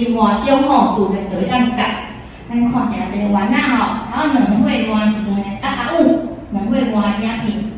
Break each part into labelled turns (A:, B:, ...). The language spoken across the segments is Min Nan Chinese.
A: 生活中吼，自然就會當教。咱看誠濟丸仔吼，頭2歲外時陣呢，啊阿有2歲外影片。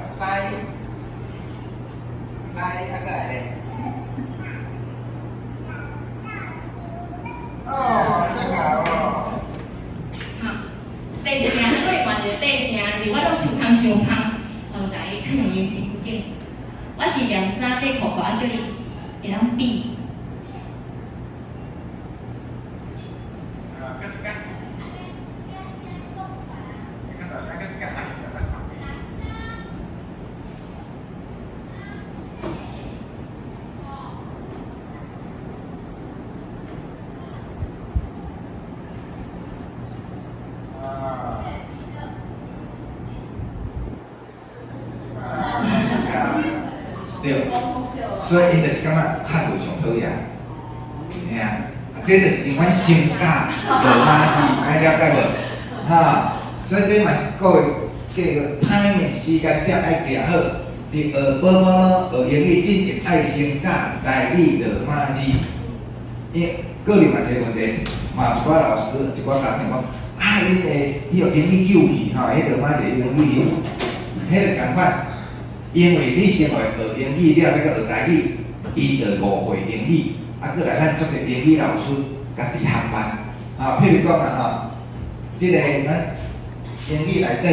B: 西西啊，過來咧。哦，這個哦。
A: 哈，白聲，咱過來看一個白聲，就是我攏傷空傷空，我就共伊囥佇伊身軀頂。我是踮衫底褲褲，啊叫伊會當比。
B: 啊，擱一個。你看到三個，這個哎，這個。
C: 對，所以𪜶就是感覺漢字上討厭，嘿啊，啊，這就是因阮先教羅馬字，愛了解無？哈，所以這嘛是各位叫做 timing 時間點愛定好，佇學寶寶學英語進前愛先教台語羅馬字，因閣另外一個問題，嘛有一寡老師、一寡家長講，啊，𪜶會伊用英語救去吼，彼羅馬字英語，彼個仝款。因為你先予伊學英語了，再閣學台語，伊就誤會英語。啊，閣來咱足濟英語老師家己學班，啊，譬如講啦吼，這個咱英語內底，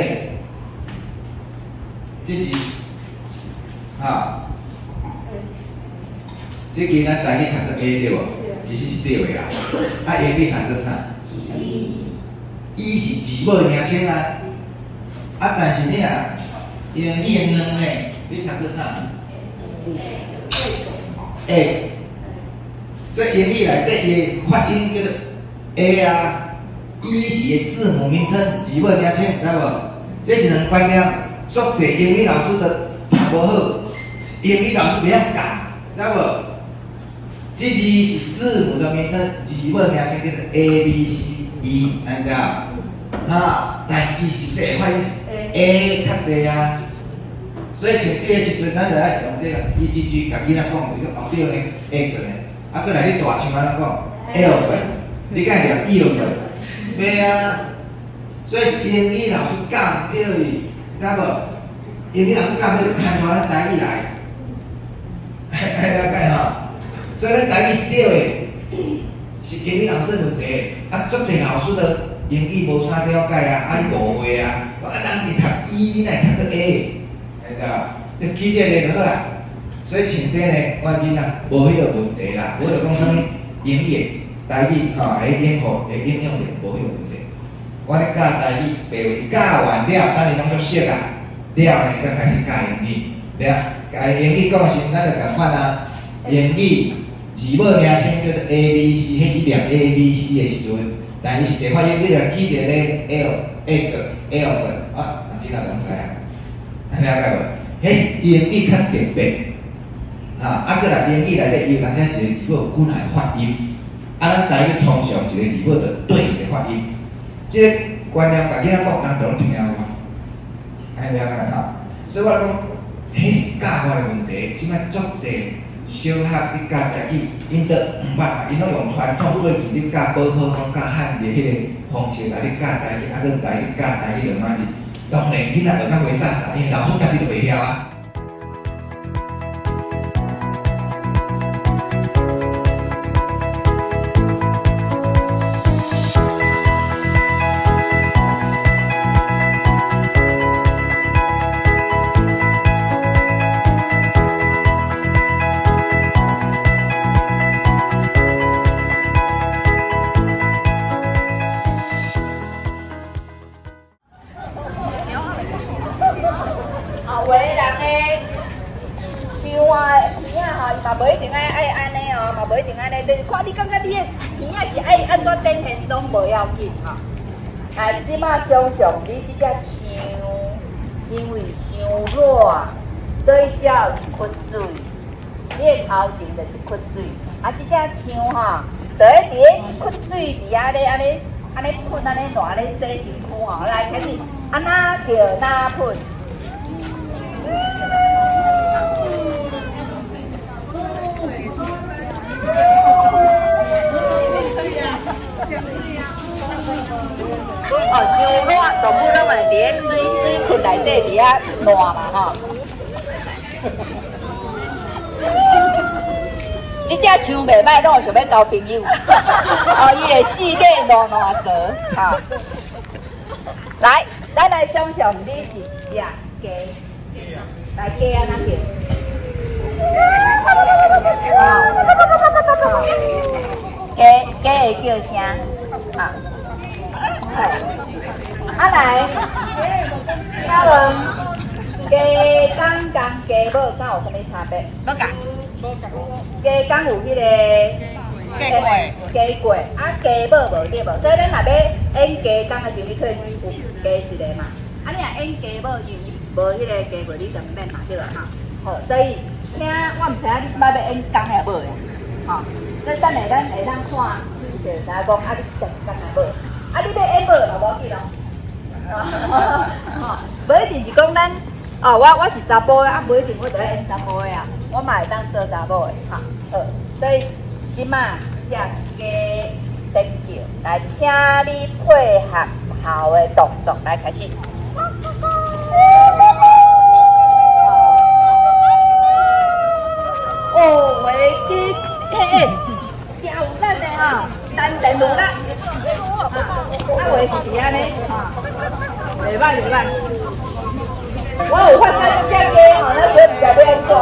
C: 這字，哈，這支咱台語讀做 A 對無？其實是對的啦。啊，英語讀做啥？E 是字母名稱啊。啊，但是你若英語的兩呢，你讀做啥？A，所以英語內底伊的發音叫做 A 啊，E 是伊字母名稱，字母名稱，知無？這是兩觀念，足濟英語老師都讀無好，英語老師袂曉教，知無？這字是字母的名稱，字母名稱叫做 A B C E，按知無？哈，但是伊實際的發音是 A 較濟啊。所以像這個時陣，咱就愛用這個 E G G，共囡仔講，伊講後壁呢 egg 呢，啊，閣來你大聲按怎講？elephant，你敢會念 elephant？袂啊。所以是英語老師教毋對伊，知無？英語老師教毋對，就牽拖咱台語來，了解吼？所以咱台語是對的，是英語老師的問題。啊，足濟老師都英語無啥了解啊，啊伊誤會啊，講啊人佇讀 E，你哪會讀做 A？知無？你記這個就好啦。所以像這呢，我囡仔無彼個問題啦。我就講啥物英語、台語吼，會應付會影響力無彼個問題。我咧教台語，白話教完了，等伊攏足熟啊，了呢，才開始教英語。了，教英語講的時陣，咱就仝款啊。英語字母名稱叫做 A B C，彼伊念 A B C 的時陣，但伊實際發音，你若記一個咧 L、egg、elephant，啊，人囡仔攏知影。了解無？彼是英語較特別，哈，啊，閣來英語內底伊有當時一個字母幾若個發音，啊，咱台語通常一個字母就對一個發音，這個觀念共囡仔講，人就攏聽有啊，安了解吼？所以我咧講，彼是教法的問題，這擺足濟小學咧教台語，𪜶都毋捌，𪜶攏用傳統過去咧教寶寶講教漢字彼個方式來咧教台語，啊，閣來咧教台語羅馬字。當然，囡仔學較袂煞煞，因為老師家己就袂曉啊。
D: 啊，有的人呢，耳仔吼，伊嘛無一定愛愛按呢哦，嘛無一定按呢，就是看你感覺你的耳仔是愛按怎展現攏無要緊吼。來，這馬想像你這隻樹，因為傷熱，所以才有一窟水。你的頭前就一窟水，啊，這隻樹吼，就咧佇咧這窟水佇遐咧，按呢按呢噴，按呢爛咧洗身軀吼。來，開始，按怎叫哪噴？哦，傷熱，動物攏會佇咧水水窟內底佇遐爛嘛吼。這隻樹袂歹，攏有想欲交朋友。哦，伊會四界爛爛趖，哈。來，咱來想像你是一隻雞，來雞按怎叫？雞雞的叫聲，哈。啊來，請問雞公佮雞母敢有啥物差別？
E: 無仝。
D: 雞公有彼个
E: 雞過，
D: 雞過，啊雞母無對無？所以咱若欲演雞公的時陣，你可能有加一個嘛。啊，你若演雞母，因為伊無彼个雞過，你就毋免嘛，對無哈？好，所以請我毋知影你這擺欲演公抑母的，吼。所以等下咱會當看手勢，知影講啊，你這隻是公抑母？啊，你欲演母嘛無要緊哦。吼，無一定是講咱哦，我是查埔的，啊，無一定我就愛演查埔的啊，我嘛會當做查某的，哈，好，所以這馬這雞在叫，來，請你配合頭的動作來開始。哦，會記，嘿，真有力的吼，丹田有力，啊，話是佇按呢，哈，袂歹袂歹。我有發覺這隻雞吼，咱袂毋知欲按怎。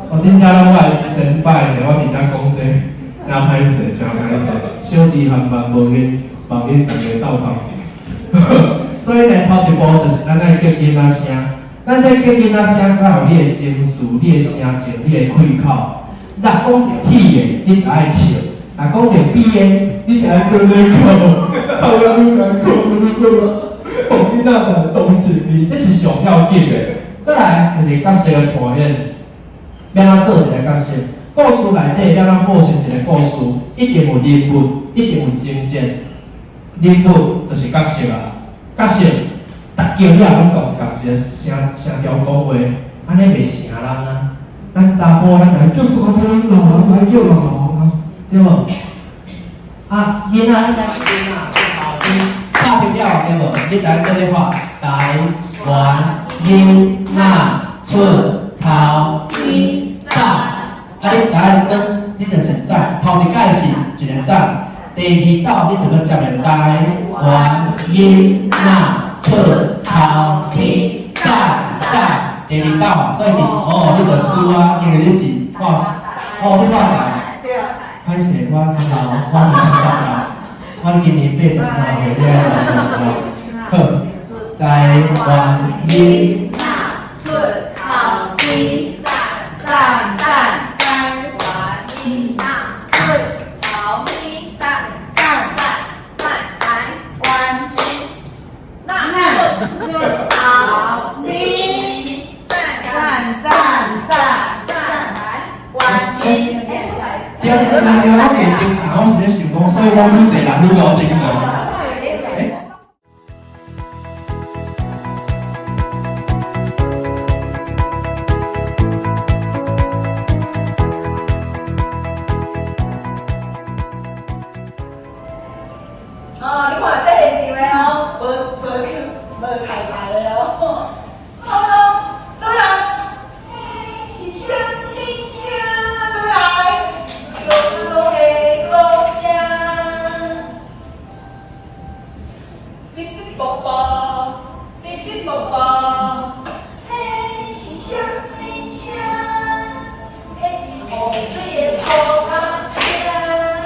F: 哦，恁遮攏我的先輩呢，我佇遮講這個，真歹勢，真歹勢，小弟含萬無恁，幫恁逐家鬥捧場。所以呢，頭一步就是咱愛叫囡仔聲，咱這叫囡仔聲，才有你的情緒、你的聲情、你的開口。若講著喜的，你就愛笑；若講著悲的，你就愛搁咧哭，哭到愈艱苦，愈哭啊，予囡仔來同情你，這是上要緊的。閣來就是角色的扮演。欲按怎做一个角色？故事內底欲按怎構成一个故事？一定有人物，一定有情節。人物就是角色啊，角色，逐叫了攏共仝一个聲聲調講話，按呢袂成人啊。咱查埔，咱來叫查埔老人來叫老人啊，對無？啊，囡仔，咱囡仔，拍平了對無？你來做咧看，台灣囡仔出頭天。讚，啊！你來轉，你就是讚。頭一擺是一个讚，第二道你就閣接個台灣囡仔出頭天，讚讚。第二道，所以你哦，你就輸啊，因為你是看，哦，你看台。歹勢，我較老，我年較老，我今年83歲了。好，台灣囡
A: 仔出頭天，讚讚讚，台灣囡仔出頭天，讚讚讚讚，台灣囡仔出頭天，讚讚讚讚讚，台灣囡仔。
F: 對對對對，我袂叮當，我是咧想講，所以我愈濟人愈𠢕叮當。
E: 哦，你看這現場的哦，無無去無彩排的哦。好咯，做來，是啥物聲？做來，隆隆的鼓聲，哔哔啵啵，哔哔啵啵，彼是啥物聲？彼是雨水的噗仔聲。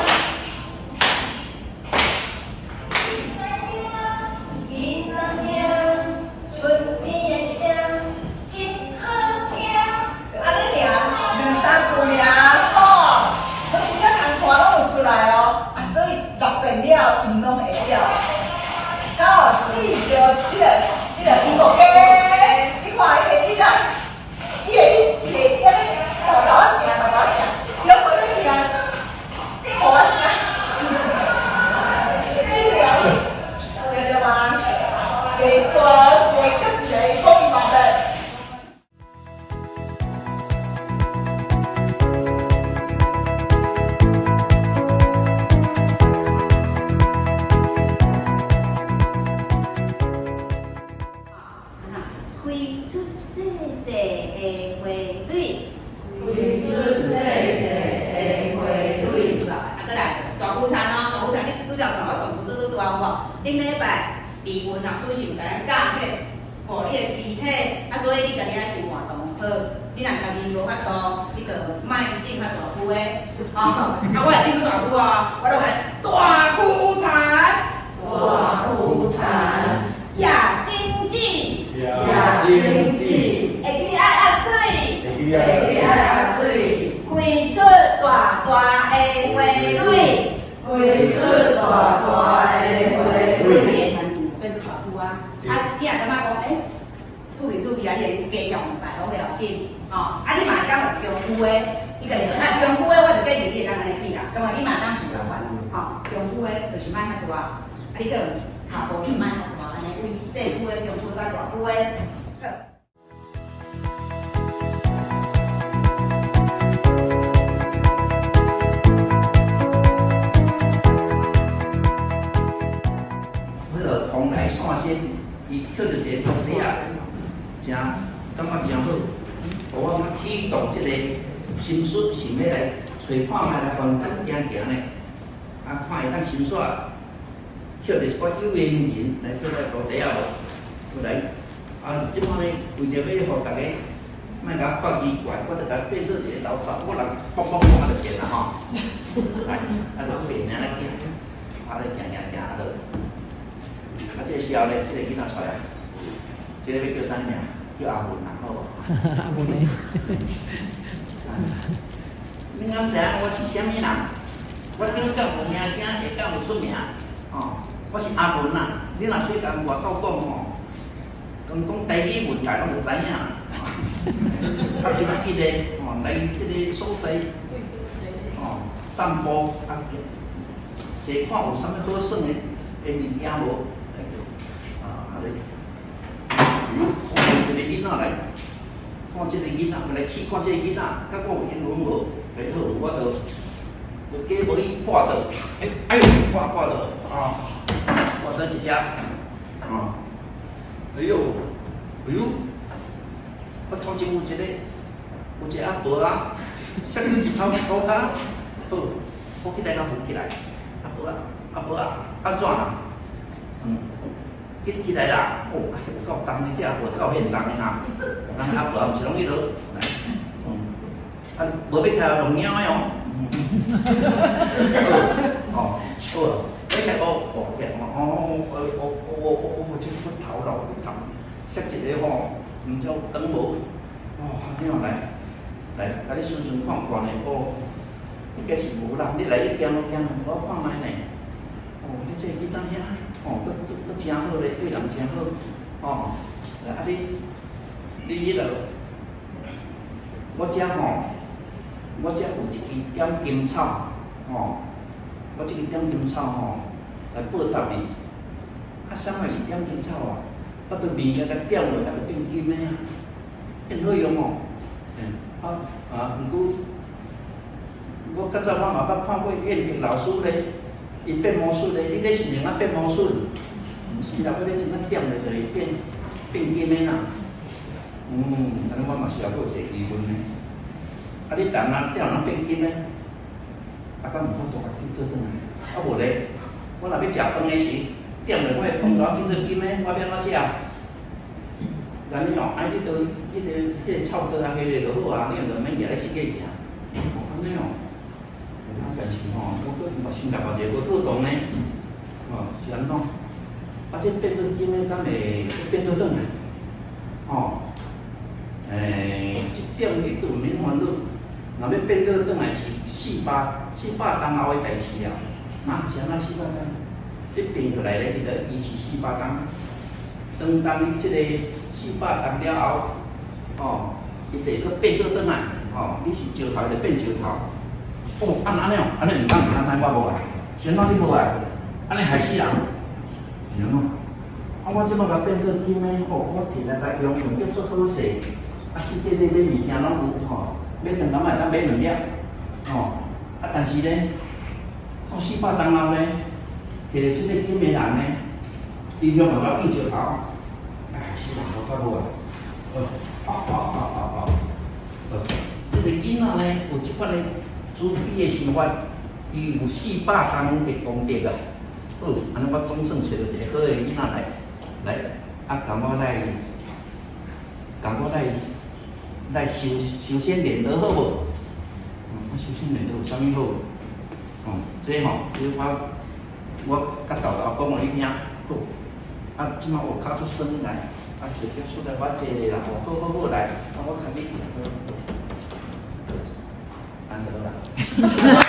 E: 六遍了，𪜶攏會曉。然後對著這個英國雞，你看伊會伊個，伊會伊會按呢沓沓仔行，沓沓仔行，中無咧聽，鼓聲，你了，對對嗎？袂煞一个接一个講伊嘛的。
D: 開出細細的花蕊，
G: 開出細細的花蕊。
D: 啊，閣來大夫田哦，大夫田，你拄才有看我動作做做大有無？頂禮拜李文老師是有共咱教彼个，吼，你的肢體，啊，所以你家己愛是活動好，你若家己無法度，你就莫種較大久的，吼，啊，我會種較大久啊，我攏愛大苦田，
G: 大苦田，
D: 食精子，
G: 食精子，
D: 會記得愛壓水，
G: 會記得愛壓水，
D: 開出大大的花蕊，
G: 開出大大的花
D: 你
G: 蕊。
D: 的田是變做大久啊，啊，你若感覺講，欸，趣味趣味啊，你會加用擺攏袂要緊，吼，啊，你嘛會當用中久的，你家己啊，中久的我就建議你會當按呢比啦，當然你嘛會當想共款，吼，中久的就是莫遐大，啊，你閣用跤步就莫遐大，按呢為細久的、中久的佮大久的。好。
H: 彼个蓬莱散仙，伊捡著一个徒弟仔，誠感覺誠好，予我感覺啟動這個心思，想欲來揣看覓來凡間行行呢。啊，看會當心煞抾著一寡有緣人來做我徒弟仔無？來，啊，這擺呢，為著欲予逐家莫共我看奇怪，我就共變做一個老查某人，嘣嘣嘣啊，就變啦吼。來，啊，就變爾來行，啊，就行行行，啊，就。啊，這個時候咧，這個囡仔出來，這個欲叫啥名？叫阿文啦，好無？阿文咧。你敢知影我是啥物人？我頂敢有名聲，下敢有出名，吼！我是阿文啦。你若說共外口講吼，講講台語文界攏就知影。啊，今仔日咧，吼來這個所在，吼散步啊，踅看有啥物好耍的的物件無？啊，咧，看一個囡仔來，看這個囡仔來試看這個囡仔，佮我有緣分無？會好，我就就假無伊破倒，欸，哎喲，破破倒，啊，破倒一隻，啊，哎喲，哎喲，我頭前有一個，有一個阿婆啊，摔倒一頭塗跤，好，我起來共扶起來，阿婆啊，阿婆啊，按怎啦？嗯。起起來啦！哦，有夠重的，這阿婆夠現重的哈。咱阿婆毋是攏彼落，來，啊，無欲起來弄貓的哦。哦，好，欲起來哦，哦，起來，哦，哦，哦，哦，哦，哦，這骨頭老骨頭，摔一个吼，毋知有斷無？哦，按呢來，來，共你順順看看呢，哦，應該是無啦，你來你行路行路，我看覓呢。哦，你這個囡仔遐。哦，閣閣閣誠好咧，對人誠好，哦。來啊你，你彼落，我遮吼，我遮有一支點金草，吼，我這支點金草吼，來報答你。啊，啥物是點金草啊？我都面共點落，啊，就變金的啊，變好用哦。啊啊，毋過我較早我嘛捌看過燕平老師咧。伊變魔術咧，你這是會用變魔術？毋是啦，我這真正點落就會變變金的啦。嗯，按呢我嘛是猶閣有一個疑問呢。啊，你人啊點通變金呢？啊，敢有法度共救倒轉來？啊無咧，我若欲食飯的時，點落我的飯予我變做金的，我欲按怎食？按呢哦，按你到彼个臭桌仔彼个就好啊，你就毋免举咧四界行。哦，按呢哦。啊，但是吼，我閣嘛想到一个無妥當呢，吼，是按怎？啊，這變做金的，敢會變做轉來？吼，欸，這點你都毋免煩惱。若欲變做轉來是四百四百冬後的代誌啊。啊，是按怎四百冬？這變過來咧，伊就維持四百冬。當當你這个四百冬了後，吼，伊就會閣變做轉來，吼，你是石頭就變石頭。哦，按按呢哦，按呢毋通毋通，我無愛。是按怎你無愛？按呢害死人。是按怎？啊，我這擺共變做金的，哦，我提來來用用，叫做好勢。啊，世界咧買物件攏有吼，買長工會當買兩粒，吼。啊，但是咧，到四百冬後咧，摕著這个金的人呢，伊向共我變石頭，啊，害死人，我較無愛。哦，哦哦哦哦哦，這个囡仔呢，有這款的慈悲的想法，伊有四百冬的功德啊。好，按呢我總算揣著一个好的囡仔來，來，啊，共我來，共我來，來修修仙煉道好無？我修仙煉道有啥物好？哦，這吼，這我我較沓沓講予你聽。好，啊，這擺我較出聲來，啊，找個出來我坐咧啦，吼，好好好來，啊，我較你，按就好啦。